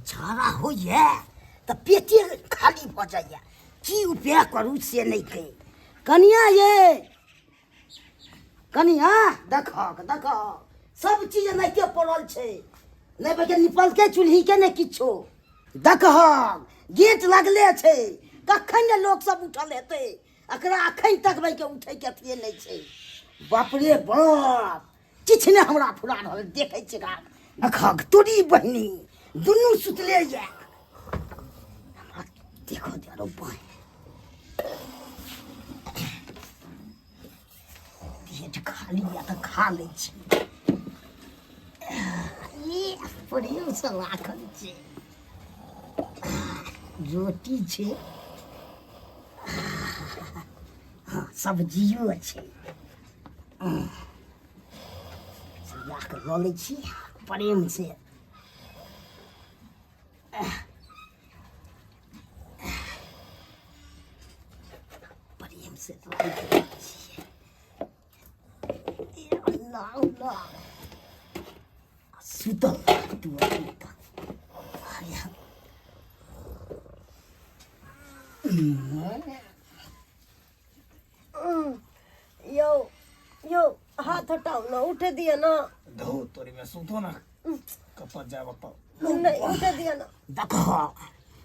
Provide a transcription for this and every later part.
झाड़ा होइए तऽ पेटे खाली भऽ जाइए की उपाय करू से नहि कही कनिया ये कनिया देखक देखक सब चीज एनाहिते पड़ल छै नहि बल्कि निपलकै चूल्हीके नहि किछो देखहक गेट लगले छै कखन ने लोक सब उठल हेतै एकरा अखन तक भाइके उठैके अथिए नहि छै बाप रे बाप किछु नहि हमरा फुरा रहल देखै छियै एकरा देखहक तोरी बहिनी दुनू सुतले यऽ हमरा देखऽ दे आरो बहिन पेट खाली यऽ तऽ खा लै छी ई प्रेमसँ राखल छै रोटी छै हँ सब्जियो छै सजा कऽ लऽ लै छी प्रेमसँ प्रेमसँ राखि लै छियै अल्लाह अल्लाह सुतल तू अभी तक यौ यौ हाथ हटाउ ने उठे दिअ ने धो तोरी में सुतो ना कतऽ जाय बताओ नहि उठे दिअ ने देख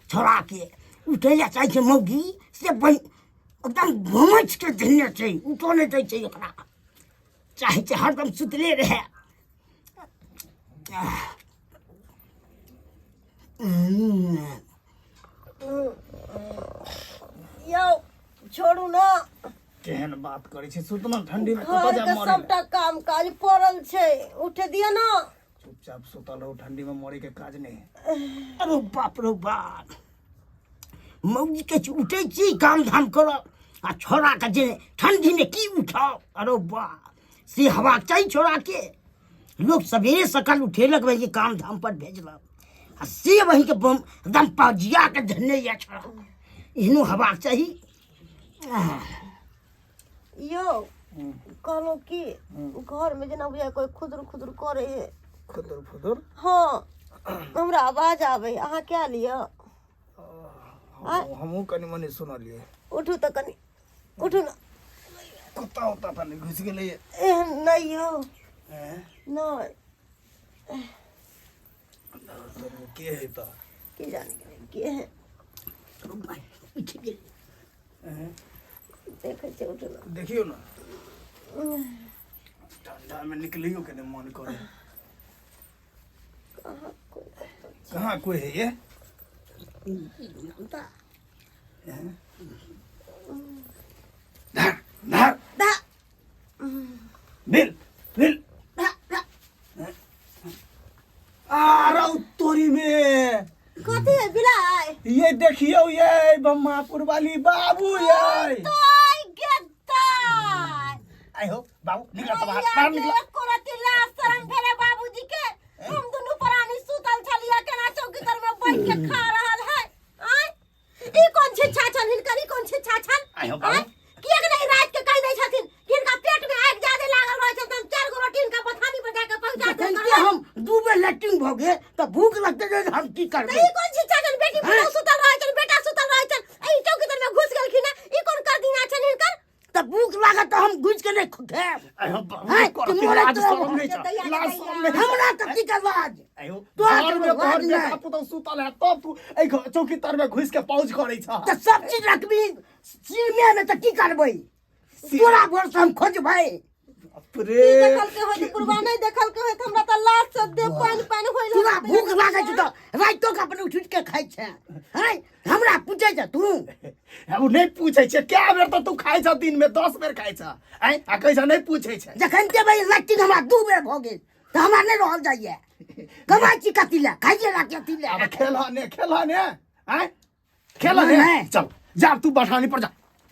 छोड़ा के उठै लए चाहै छै मौगी से बहि एकदम घुमैच के धेने छै उठो नहि दै छै ओकरा चाहै छै हरदम सुतले रहै यौ छोड़ू ने केहन बात करै छै सुतना ठंडी में कतऽ घर जाय के मरे सबटा काम काज पड़ल छै उठे दिअ ने चुपचाप सुतल रहू ठंडी में मरे के काज नहीं है अरे बाप रे बाप मौजी के उठै छी काम धाम करब आ छोड़ा के जे ठंडी में की उठाओ अरे बाप से हवा चाही छोड़ा के लोग सवेरे सकाल उठेलक भाई काम धाम पर भेजलक आ से वही के बम एकदम पजिया के धन्य या छोड़ा एहनो हवा चाही यौ कहलहुँ कि घर में जेना बुझाय कोई खुदुर खुदुर करे है खुदुर फुदुर हाँ हमरा आवाज आबै अहाँ क्या लिअ हमहूँ कनि मनि सुनलियै उठू तऽ कनि उठू ने कुत्ता उत्ता तऽ नहि घुसि गेलैए एहन नहि यौ नहि के है तऽ की जाने के है उठि गेल देखै छियै उठू ने देखियौ ने ठंडा में निकलियो के नहीं मन करे कहाँ कोई कहाँ कोई है ये धर धर दा मिल मिल आ रौ तोरी में कथी है बिलाइ ये देखियो ये बम्मापुर वाली बाबू ये तोय गेताय आई हो बाबू निकला तो बाहर बाहर निकला एको रति लाज शरम भेलै बाबूजी के हम दुनू प्राणी सुतल छलियै केना चौकी तर में बैठ के खा रहल है आँय ई कोन छिच्छा छन हिनकर ई कोन छिच्छा छन आइ हो बाबू। आँय? किएक नहि राति के कहि दै छथिन कि हिनका पेट में आगि ज्यादे लागल रहै छनि तऽ हम चारि गो रोटी हिनका बथानी पर जाके पहुंचा जखन देब कि हम दू बेर लैट्रिन भऽ गेल तऽ भूख लगतै जे हम की तऽ करबै ई कोन छिच्छा छन बेटी पुतहु सुतल रहै छन बेटा सुतल रहै छन एहि चौकी तर में घुसि गेलखिन हँ ई कोन कर दिना छन हिनकर तऽ भूख लागत तऽ हम घुसि के नहि खायब आई हो बाबू हैं? करते कि मरैत लाज रहब? शरम नहीं छ लाज शरम नहीं हमरा तऽ की करब आज आई हो तोरा घर में तऽ तोहर लाज बेटा नहि। पुतहु सुतल है तब तू एहि चौकी तर में घुसि के पाउज करै छ तऽ सब चीज रखबी सिरमे मे तऽ की करबै तोरा घर से हम खोजबै बाप रे की देखल के होय पुरवा नहीं देखल के होय हमरा त लाज से दे पानि पानि होय तोरा भूख लागै छौ तऽ राइतो के अपन उठि उठि के खाइ छै हैं हमरा पूछै छ तू ओ नहीं पूछै छै कै बेर तऽ तू खाइ छ दिन में 10 बेर खाइ छ आँय आ कहै छ नहीं पूछै छै जखन के भाई लट्टी हमरा दू बेर भऽ गेल तऽ हमरा नहि रहल जाइए कमाइ छी कथी लए खाइए ला कथी लए आब खेलह ने खेलह ने आँय खेलह ने नहि। चल जा तू बठानी पर जा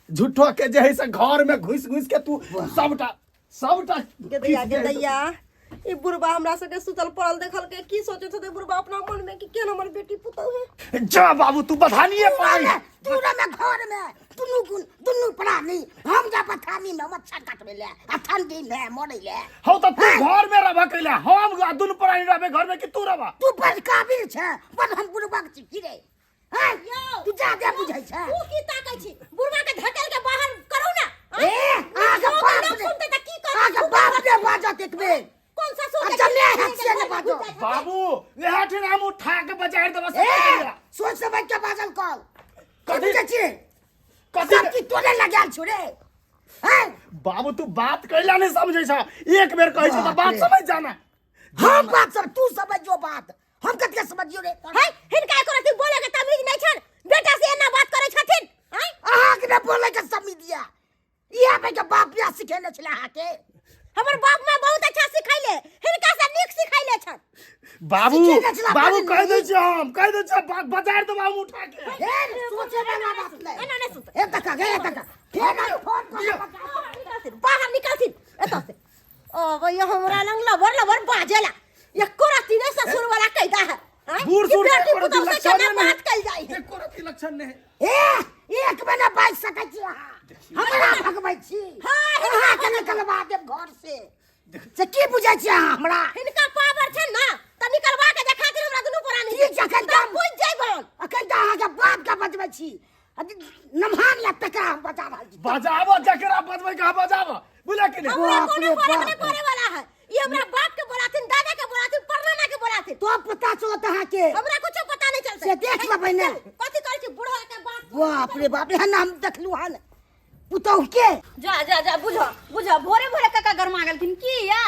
झूठो के जे है से घर में घुस घुस के तू सबटा सबटा गेदैया गेदैया ई बुढ़बा हमरा सबके सुतल पड़ल देखल के की सोचैत हेतै बुढ़बा अपना मन में कि केहन हमर बेटी पुतहु है जा बाबू तू बठानिए पर तू रह घर में तू दुनू गुण दुनू प्राणी हम जा बथानी में मच्छर काटबै ले आ ठंडी में मरै ले। हौ त तू घर में रहबा कैला, हम आ दुनू प्राणी रहबे घर में कि तू रहबा? तू बड़ काबिल छै, बड़ हम बुड़बक छी की रे? हैं? यौ, तू जादे बुझै छै। तू की ताकै छी? बुढ़वा के धकेल के बाहर करू ना। ए, अहाँके लोक बाप लोक रे। सुनतै तऽ की कहतै? अहाँके बाप रे बाजत एक बेर। कोन ससुर आ के जमे चिल्ला हाथ से ने बाजो। बाबू, इएह ठिन हम उठा के बजार देबा सब ए, कहिया। सोच समझ के बाजल कर। कथी? कथी बुझै छी? कथी? सब चीज तोरे लगायल छौ रे। हैं? बाबू, तू बात कैला नहीं समझै छ? एक बेर कहै छ त बाप बात रे। समझ जाना। हम बात सब तू समझ जो बात हम कते समझियो रे। है, हिनका एको रत्ती बोले के तमीज नहीं छन, बेटा से एना बात करे छथिन। हैं? अहाँके ने बोले के समझ दिया इएह भाई के बाप बियाह सिखेने छलै अहाँके। हमर बाप माँ बहुत अच्छा सिखैले, हिनका से नीक सिखैले छन। बाबू, सिखेने छला बाबू, बड़ी कह दै नीक। छी, हम कह दै छी, बजार देबा हम उठा के। हे, सोचे वाला बात नहीं। एना नहीं सुनते। हे तका हे तका फेर हम फोन कर। बाहर निकालथिन, बाहर निकालथिन एतऽ से। ओ भैया, हमरा लंग लबर लबर बाजेला एको रत्ती नहीं ससुर वाला कैदा है। आँय? बूढ़ कि सूढ़ के बेटी एको रत्ती पुतोह से लक्षण केना नहीं। बात कयल जाइ है? एको रत्ती लक्षण नहीं। ए, एक महीना बाजि सकै छी अहाँ? हमरा भगबै छी? हाँ, अहाँ के निकलवा देब घर से। से की बुझै छी अहाँ हमरा? हिनका पावर छै ना त निकलवा के देखाथिन हमरा दुनू प्राणी। ठीक छै, अखन तऽ तऽ बुझि जइबन। अखन तऽ अहाँके बाप के बजबै छी, नमहान या तकरा हम बजा रहल छी। बजाबो, जकरा बजबै के बजाबो, बुझल कि नहीं? हमरा बाप कोनो रे फरक बाप। नहीं पड़े वाला है। ये हमरा बाप के बोलाथिन, दादा के बोलाथिन, परनाना के बोलाथिन, तो पता चलत अहाँके। हमरा कुछो पता नहीं चलते। से देख लेबै ने। कथी करै छी बुढ़ा के बात? बाप रे बाप, एहन हम देखलहुँ हन पुतहु के। जा जा जा, बुझ बुझ, भोरे भोरे काका गरमा गेलखिन की या?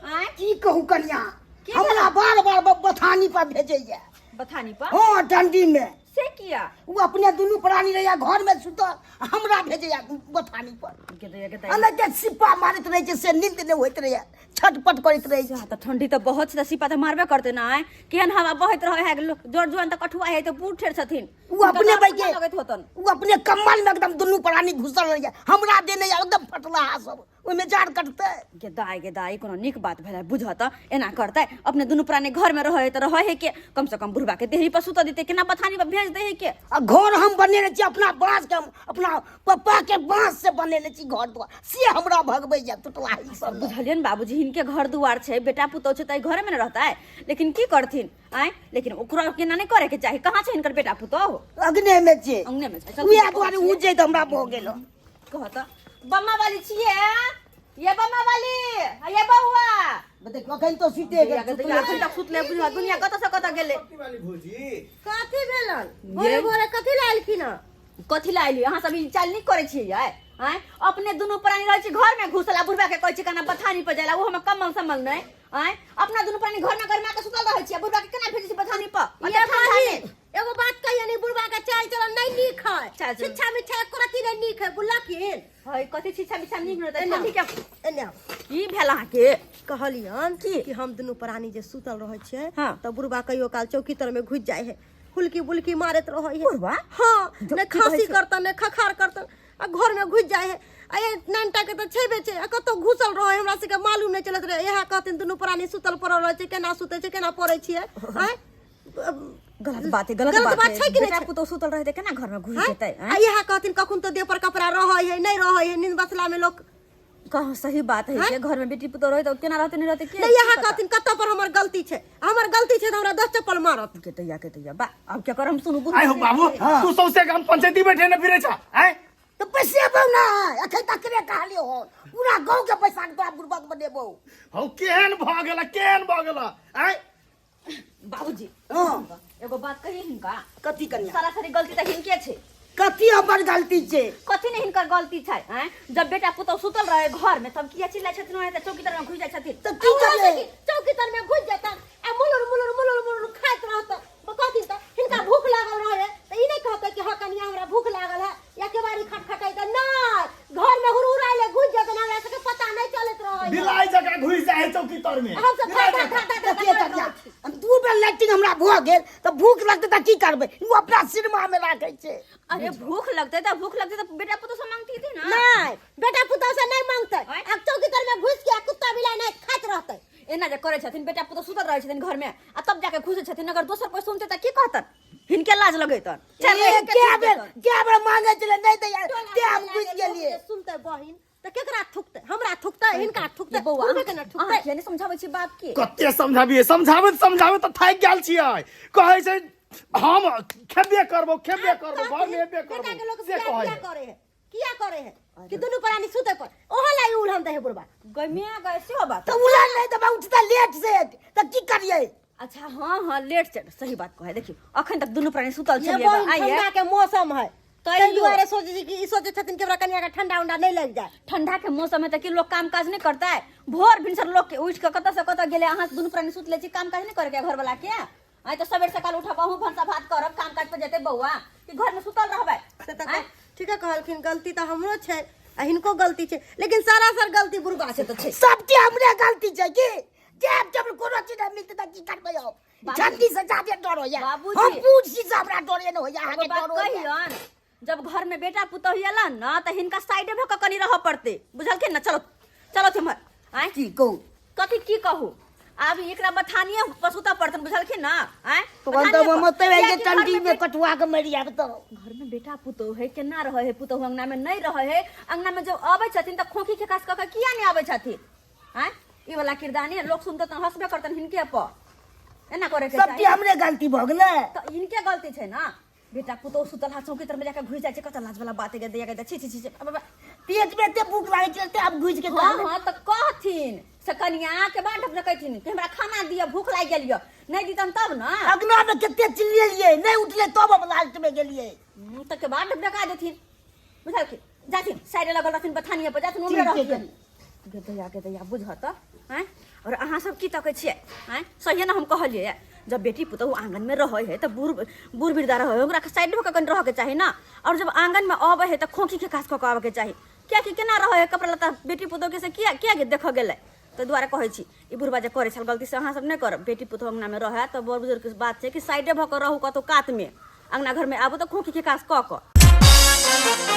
आँय? की कहू कनिया, की हमरा बार बार बथानी पर भेजैया। बथानी पर? हाँ, डंडी में। से किया? ओ अपने दुनू प्राणी रहैया घर में सुतल, हमरा भेजैया बथानी पर। गेदैया गेदैया। एना जे सिप्पा मारैत रहै छै से नींद नहि होइत रहैया, छटपट करैत रहै छै। तऽ ठंडी तऽ बहुत छै तऽ सिपा तऽ मारबे करतै ना। आँय, केहन हवा बहैत रहै है, लोक जर जुआन तऽ कठुआ है तऽ बूढ़ ठेर छथिन। ओ अपने हुनका तऽ बैके लगैत होतन। ओ अपने कम्बल में एकदम दुनू प्राणी घुसल रहैया, हमरा देने एकदम फटलाहा सब, ओहिमे जाड़ कटतै। गे दाइ, गे दाइ, कोनो नीक बात भेलै? बुझह तऽ एना करतै? अपने दुनू प्राणी घरमे रहै तऽ रहै है के, कम से कम बुढ़बा के देही पर सुतऽ देतै, केना बथानी पर भेज दै है के? आ घर हम बनेने छी अपना बाँस के, हम अपना पप्पा के बाँस से बनेने छी घर दुआर, से हमरा भगबैया टुटलाही सब। बुझलियै ने बाबूजी, हिनके घर दुआर छै, बेटा पुतोह छै तऽ एहि घरेमे ने रहतै, लेकिन की करथिन? आँय, लेकिन ओकरो केना नहि करे के चाही। कहाँ छै हिनकर बेटा पुतोह? अग्ने में छै। अंगने मे छै। चल, उएह दुआरे उ जे हमरा भऽ गेल। कह तऽ, बम्मा वाली छियै ये? बम्मा वाली ये बौआ। देखियौ, अखन तो सुते गेल। दुनिया अखन तक सुतले, बुझल दुनिया कतऽ से कतऽ गेलै। भौजी। कथी भेलन? भोरे भोरे कथी लए एलखिन हँ? कथी लए अयली? अहाँ सब ई चाल नीक करै छियै यै? आँय, अपने दुनू प्राणी रहै छी घर में घुसल आ बुढ़बा के कहै छी केना बथानी पर जाइला, ओहो में कम्बल सम्बल नहि। आँय, अपना दुनू प्राणी घर में गरमा के सुतल रहै छी आ बुढ़बा के केना भेजै छी बथानी पर? ये बहिन, एगो बात कहिए नी, बुढ़बा के चाल चलन नहीं नीक है। चाल चलन। शिक्षा मिक्षा एको रत्ती नहीं नीक है, बुझलखिन? है कथी शिक्षा मिक्षा नीक नहि एना। कथी के? एने आउ। की भेल अहाँके? कहलियन की? कि हम दुनू प्राणी जे सुतल रहै छियै हाँ। तऽ बुढ़बा कहियो काल चौकी तर में घुसि जाइ है, हुलकी बुलकी मारैत रहै है। बुढ़बा? हाँ, जो ने की कहै खांसी छै? करतन ने खखार करतन आ घर में घुसि जाइ है। आ ये नानटा के तऽ छेबे छै, आ कतौ घुसल रहै हमरा सबके मालूम नहि चलैत रहै। इएह कहथिन, दुनू प्राणी सुतल पड़ल रहै छै, केना सुतै छै, केना पड़ै छियै? आँय, गलत बात है, गलत गलत बात बात छै कि नहि बेटा छै? पुतोह सुतल रहै तऽ केना घर में घुसि आँय? जेतै? आ इएह कहथिन, कखन तऽ देह पर कपड़ा रहै है, नहि रहै है, नींद बसला में लोक। कहो, सही बात है के घर में बेटी पुतोह रहै तऽ केना रहतै, नहि रहतै के नहि, इएह पता? कहथिन कतऽ पर हमर गलती छै, हमर गलती छै तऽ हमरा 10 चप्पल मारत। के तैया, के तैया बा, आब क्या कर हम सुनू? आय हो बाबू, तू सौसे गाम पंचायती बैठे ने फिरे छ? आय। तऽ पैसेबौ ना, अखन तकरे कहलियौ हन, पूरा गाँव के पैसा के तोरा बुड़बक बनेबौ। हौ, केहन भऽ गेल, केहन भऽ गेल? आय। बाबूजी। हाँ। एगो बात कहिए हिनका। कथी कनिया? सरासरी गलती तऽ हिनके छै। कथी हमर गलती छै? कथी ने हिनकर गलती छै? आँय, जब बेटा पुतोह सुतल रहे घर में तब किया चिल्लाइ छथिन? ओनाहिते चौकी तर में घुसि जाइ छथिन। तऽ की करबै? चौकी तर में घुसि जेतन आ मुलुर मुलुर मुलुर मुलुर खाइत रहतन। कहथिन तऽ हिनका भूख लागल रहे तऽ ई नहि कहतै कि हँ कनिया, हमरा भूख लागल है, या केबाड़ी खटखटेतै? नहि, घर में हुरहुराइले घुसि जेतन, हमरा सबके पता नहि चलैत रहै। बिलाइ जकाँ घुसि जाइ है चौकी तर में। हम सब बिलाइ धा जकाँ। धा धा धा देखिए धा कनिया, हम 2 बेर लैट्रिन हमरा भऽ गेल तऽ भूख लगतै तऽ की करबै? ओ अपना सिरमा मे राखै छै। अरे, भूख लगतै तऽ बेटा पुतोह से मांगती थी ना। नहि, बेटा पुतोह से नहि मांगतै। आँय? आब चौकी तर में घुसि के आ कुत्ता बिलाइ नहि खाइत रहतै। एना जे करै छथिन, बेटा पुतोह सुतल रहै छथिन घर में आ तब जाके घुसै छथिन, अगर दोसर कोई सुनते तऽ की कहतन हिनके? लाज लगैतन। ए, कै बेर कै बेर मांगे छलै नहि दैया ते हम घुसि गेलियै। सुनते बहिन तऽ केकरा थुकतै? हमरा थुकतै, हिनका थुकतै? बौआ, बुढ़बे के ने थुकतै। अहाँ किया नहि समझाबै छी बाप के? कते समझाबियै, समझाबैत समझाबैत तऽ थाकि गेल छियै। कहै छै हम खेबे करबो, खेबे करबो, घर में हेबे बेटा के लोक करबो, से बियाह कहै किया है। करे है? किया करे है कि दुनू प्राणी सुते पर ओहो लाई उलहन दे है बुढ़बा गमिया गए सेहो बात। तऽ उलहन नहि देबै, उठतै लेट से तऽ की करियै? अच्छा, हाँ हाँ, लेट से सही बात कहे। देखियौ, अखन तक दुनू प्राणी सुतल ये छलियै। बहिन, आइए ठंडा के मौसम है, तैयो। ताहि दुआरे सोचै छी कि ई सोचै छथिन कि हमरा कनिया के ठंडा उंडा नहि लागि जाय। ठंडा के मौसम है तऽ की लोग काम काज नहीं करता है? भोर भिनसर लोग के उठ के कतऽ से कतऽ गेलै, अहाँ दुनू प्राणी सुत लै छी, काम काज नहीं करे के घर वाला के? आइ तऽ सबेर सकाल उठब, अहूँ भनसा भात करब, काम काज पर जेतै बौआ, कि घर में सुतल रहबै? से तऽ आँय? ठीके कहलखिन, गलती तऽ हमरो छै आ हिनको गलती छै, लेकिन सरासर गलती बुढ़बा छै तऽ छै। सबके हमरे गलती छै की? जब जब कोनो चीज नहि मिलतै तऽ की करबै हम? बाबूजी। ठंडी से जादे डर होइया। बाबूजी। हम पूछ छी से हमरा डरे नहि होइया, अहाँके एगो बात डर होइया। कहियन, जब घर में बेटा पुतहु एलन न तऽ हिनका साइडे भऽ कऽ कनि रहऽ पड़तै, बुझलखिन ने? चलो चलो इम्हर। आँय? की कहू? कथी की कहू? आब एकरा बथानिए पर सुतऽ पड़तन, बुझलखिन ने? आँय? तखन तऽ बथानिए पर। ममते भए कियाकि गेल ठंडी घरमे में कटुआ के मरि जायब तऽ। घर में बेटा पुतोह है, केना रहै है पुतोह? अंगना में नहीं रहै है। अंगना में जब अबै छथिन तऽ खोखी खेकास कऽ के किया नहीं आबै छथिन? आँय, ई वाला किरदानी लोक सुनते तऽ हंसबे करतन हिनके पर। एना करे के सबके चाही। हमरे गलती भऽ गेलै। तऽ हिनके गलती छै ने। बेटा पुतोह सुतल हा, चौकी तर में जाके घुसि जाइ छै, कतऽ लाज वाला बात है गे दैया गे, छी छी छी छी, अबे बे। पेट में एते भूख लागै छै ते आब घुसि के। हाँ हाँ, तऽ कहथिन से कनिया के बाट कहथिन कि हमरा खाना दिअ, भूख लागि गेल यऽ, नहि दितन तब ने। अगना में कते चिल्लियलियै, नहि उठलै तब हम लास्ट में गेलियै। तऽ के बाट डका देथिन, बुझलखिन? जाथिन साइड लगल रहथिन बथानिए पर, जाथिन उम्हरे। ठीक छै। रहथिन गे दैया गे दैया, बुझह तऽ। आँय, और अहाँ सब की तकै छियै? आँय, सहिए ने हम कहलियै? जब बेटी पुतहु आंगन में रहै है तऽ बूढ़ बूढ़ वृद्धा रहै है, ओकरा साइड भऽ कऽ कनि रहऽके चाही ने। और जब आंगन में अबै है तऽ खोखी के काज कऽ कऽ आबऽके चाही, कियाकि केना रहै है कपड़ा लत्ता बेटी पुतहुके, से किया किया देखऽ गेलै? ताहि दुआरे कहै छी, ई बुढ़बा जे करै छल गलती से अहाँ सब नहि करब। बेटी पुतहु अंगना में रहै तऽ बड़ बुजुर्गके बात छै कि साइडे भऽ कऽ रहू कतहु कातमे, अंगना घरमे आबू तऽ खोखी के काज कऽ कऽ।